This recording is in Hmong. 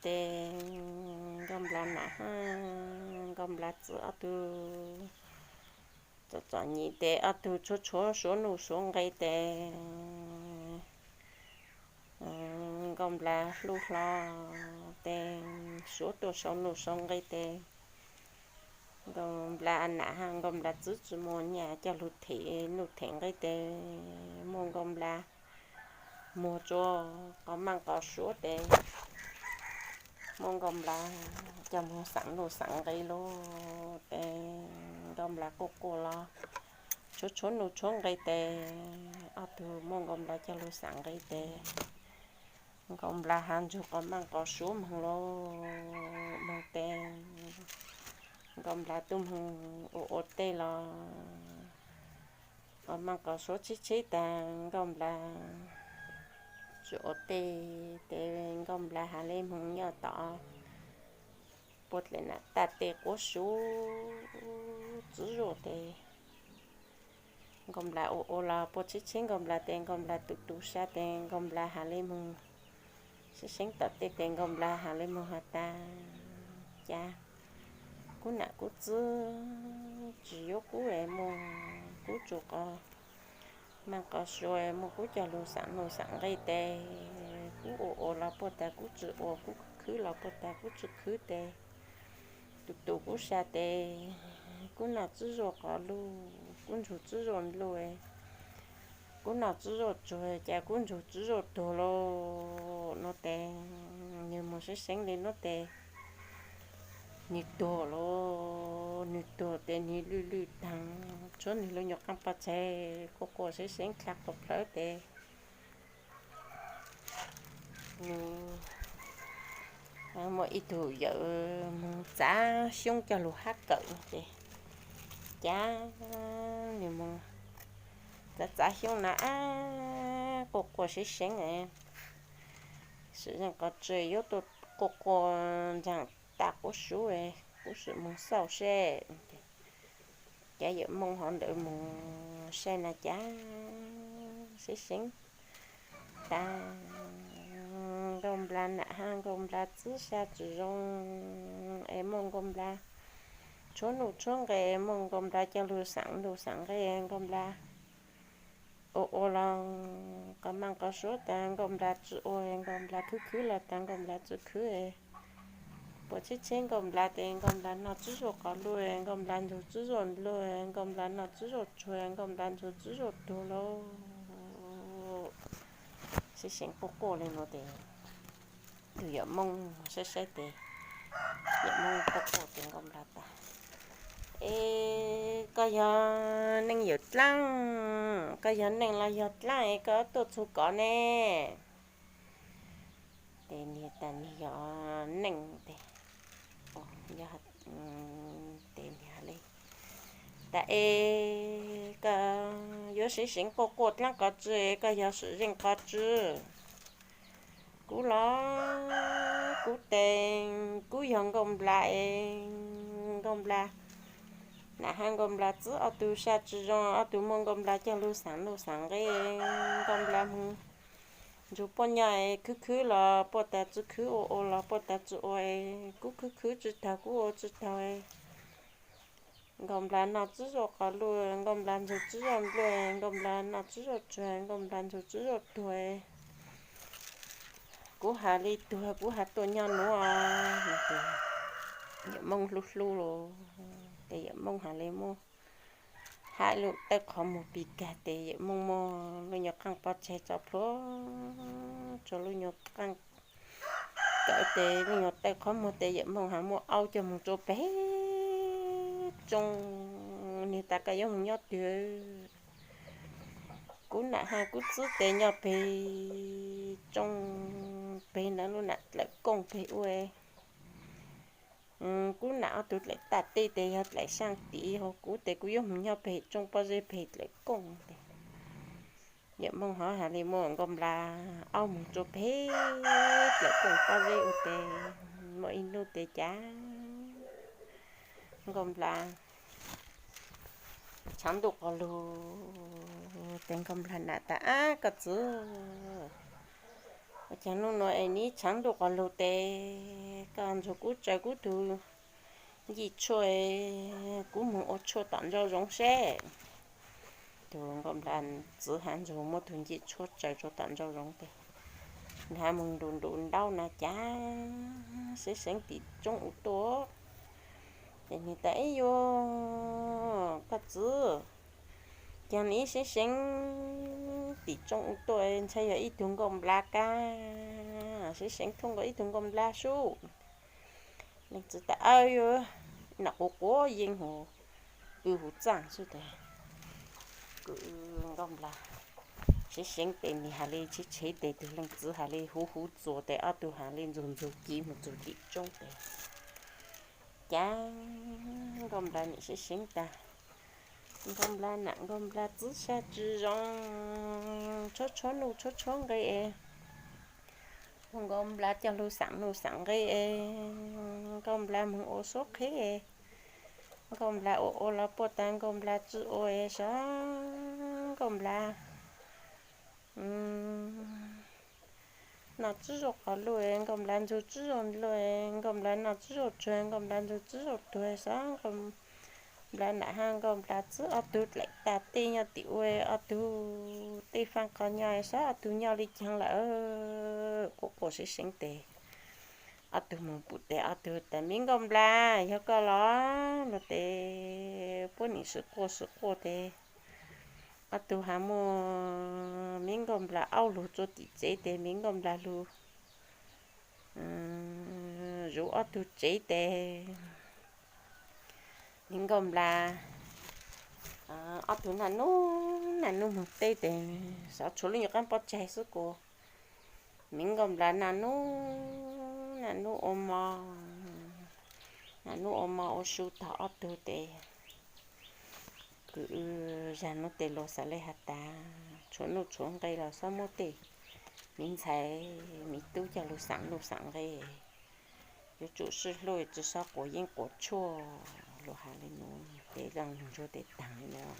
tes Nkauj Nplas nam hab Nkauj Nplas txwv ob tug txom txom nyem tes ob tug tshuav tshuav suav nuj suav nqi tes Nkauj Nplas hlub hlo tes suav tuaj sau nuj sau nqi tes Nkauj Nplas nam hab Nkauj Nplas txwv tsi muaj nyaj coj lug them nuj them nqi tes muaj Nkauj Nplas muag tsua qhov maaj qhov suav tes muaj Nkauj Nplas coj lug xaam nuj xaam nqi lug tes Nkauj Nplas quaj quaj los tshuav tshuav nuj tshuav nqi tes ob tug muaj Nkauj Nplas coj lug xaam nqi tes Nkauj Nplas has ntsug qhov maaj qhov suav moog lug moog tes Nkauj Nplas tub moog ua ua tej los qhov maaj qhov suav tshib tshib tas Nkauj Nplas tsi ua tej tes Nkauj Nplas has le moog nyob tom puag dlem nam taj tej quav suav txwv zuj tes Nkauj Nplas ua ua los puag tshib tshib Nkauj Nplas tes Nkauj Nplas tu tu sab tes Nkauj Nplas has le moog sib seeb tom tej tes Nkauj Nplas has le moog has tas, Ca, kuv nam kuv txwv tsi yuav kuv es muaj kuv tsuj qhov maaj qhov suav muaj kuv coj lug xaam nuj xaam nqi tes kuv ua ua los puag tas kuv tsi ua, kuv khwv los puag tas kuv tsi khwv tes tu tu kuv sab tes kuv noj txwv zuj qhov luj, kuv ntsug txwv zuj luj, kuv noj txwv zuj tsuag, ca kuv ntsug txwv zuj tuag lauj no tes nwg moog sib seeb le nuav tes nwg tuag lauj. Nwg tuag tes nwg lwj lwj taag, tshuav nwg lub nyuas qaab pov tseg quaj quaj sib seeb dlha quas plawv tes nwg muaj ib tug yawm moog txav xyoob coj lug hab kawm ces ca nwg moog txav txav xyoob na ab quaj quaj sib seeb, sim zeej qhov tsi yuav tuaj quaj quaj ntsaag taj quav suav, kuv sim moog xauj seb. Ces yawm Mooj hov ntawd moog saib na cas sib seeb tas Nkauj Nplas nam hab Nkauj Nplas txwv sab tsi zoo es muaj Nkauj Nplas tshuav nuj tshuav nqi, muaj Nkauj Nplas coj lug xaam nuj xaam nqi, Nkauj Nplas ua ua los qhov maaj qhov suav tas Nkauj Nplas tsi ua, Nkauj Nplas khwv khwv los tas Nkauj Nplas tsi khwv. Puag tsheb tsheb Nkauj Nplas tes Nkauj Nplas noj txwb zuj qhov luj, Nkauj Nplas ntsug txwb zuj luj, Nkauj Nplas noj txwb zuj tsuag, Nkauj Nplas ntsug txwb zuj tuag lauj. Sib seev quaj quaj li no tes tus yawm Moob saib saib tes yawm Moob quaj quaj tes Nkauj Nplas tas, Es koj yog neej yawm dlaab, koj yog neej los yog dlaab es koj tuaj txug kov ne? Tes niag tas niag yog neej tes, tes niag le tas, Es koj yuav sib seev quaj quaj dlaab qhov tsi? Koj yog sim zeej qhov tsi? Kuv los kuv tes kuv yog Nkauj Nplas es Nkauj Nplas nam hab Nkauj Nplas txwb ob tug sab tsi zoo, ob tug muaj Nkauj Nplas coj lug xaam nuj xaam nqi. Nkauj Nplas moog ntsug puab nyob es khwb khwb los puab tas tsi khwb, ua ua los puab tas tsi ua, kuv khwb khwb tsi taug, kuv ua tsi taug. Nkauj Nplas noj txwb zuj qhov luj, Nkauj Nplas ntsug txwb zuj luj, Nkauj Nplas noj txwb zuj tsuag, Nkauj Nplas ntsug txwb zuj tuag. Kuv has li tuag kuv has tuaj nyob nuav. Yawm Moob hlub hlub los tes yawm Moob has le muab hab lub tawb qhov muag pig kag tes yawm Moob muab lub nyuas qaaj pov tseg tso plhuav rua lub nyuas qaaj kawm tes lub nyuas tawb qhov muag tes yawm Moob has muab aub coj moog tsua peg tsoo. Niag tas koj yuav moog nyob twg? Kuv nam hab kuv txwb tes nyob peg tsoo, peg ntawd lub nam dlawm kooj peg ua. Kuv nam ob tug dlaim taj teb tes yog dlaim saaj tim, ho kuv tes kuv yuav moog nyob peg tsoo pob zeb peg dlawm kooj tes. Yawm Moob hov has le muab Nkauj Nplas aub moog tsua peg dlawm kooj pob zeb ua tes muaj ib nub tes cas Nkauj Nplas tshav ntuj qos lug tes Nkauj Nplas nam tas, Ab koj txwv, Ua cas hnub no es neb tshav ntuj quas lug tes, koj ntsuag kub tsaws kub tug ncij tshuaj, kub moog ua tshuaj tom ntsaum zoov seb. Tug nkauj npla txiv has ntsuag muab tug ncij tshuaj tsaws rua tom ntsaum zoov tes, nrhav moog nrus nrus ntaub na cas seev seev tim tsoob u tuaj. Ces nwg tas, Ib yuav, koj txiv, cas nwg ib seev seev tim tsoob u tuaj, ntshai yog ib tug nkauj npla kab, seev seev thooj nkaus ib tug nkauj npla sub. Leej txiv tas, Aw, yuav, nam quav quav yeej huv, w huv txaaj xwb tes. Kws nkauj npla seev seev tes nwg has le tshev tshev tes, tug leej txiv has le huv huv txuas tes, ob tug has le ntxug ntxug kiv moog txug tim tsoob tes. Cas nkauj npla nwg seev seev tas, nkauj npla nam nkauj npla txiv sab tsi zoo, tshuab tshuab nuj tshuab tshuab nqe es, nkauj npla coj lug xaam nuj xaam nqe es, nkauj npla moog ua suab qheb es, nkauj npla ua ua los puaj tas nkauj npla tsi ua es sab, nkauj npla noj tsi zoo qhov luj, nkauj npla ntxug tsi zoo luj, nkauj npla noj tsi zoo tsuag, nkauj npla ntxug tsi zoo tuag sab, nkauj npla nam hab nkauj npla txiv ob tug dlaim tas tej nyob tim ua, ob tug tej faaj qhov nyob sab, ob tug nyob le caag lawm. Quaj quaj seev seev tes, ob tug moog pum tes ob tug tas, Me nkauj npla, yog koj los? Nug tes puab nim swv quaj swv quaj tes, ob tug has muaj me nkauj npla aub lug tsua tim tsev tes me nkauj npla lug zuv ob tug tsev tes, me nkauj npla ob tug naj nub naj nub moog teb tes, xyov tshuav lub nyuas qaab pob tsaig xwb kuas me nkauj npla naj nub naj nub ua mo, naj nub ua mo ua su tog ob tug tes, kws zag nub tes luas xaav le has tas, tshuav nuj tshuav nqe los xob muab tej miv ntxhais miv tub coj lug xaam nuj xaam nqe, yuav tsum sib hlub tsi xob quas yeeb quas tshuaj, luas has le nuav tes zaaj ntsuag tes taag le nuav.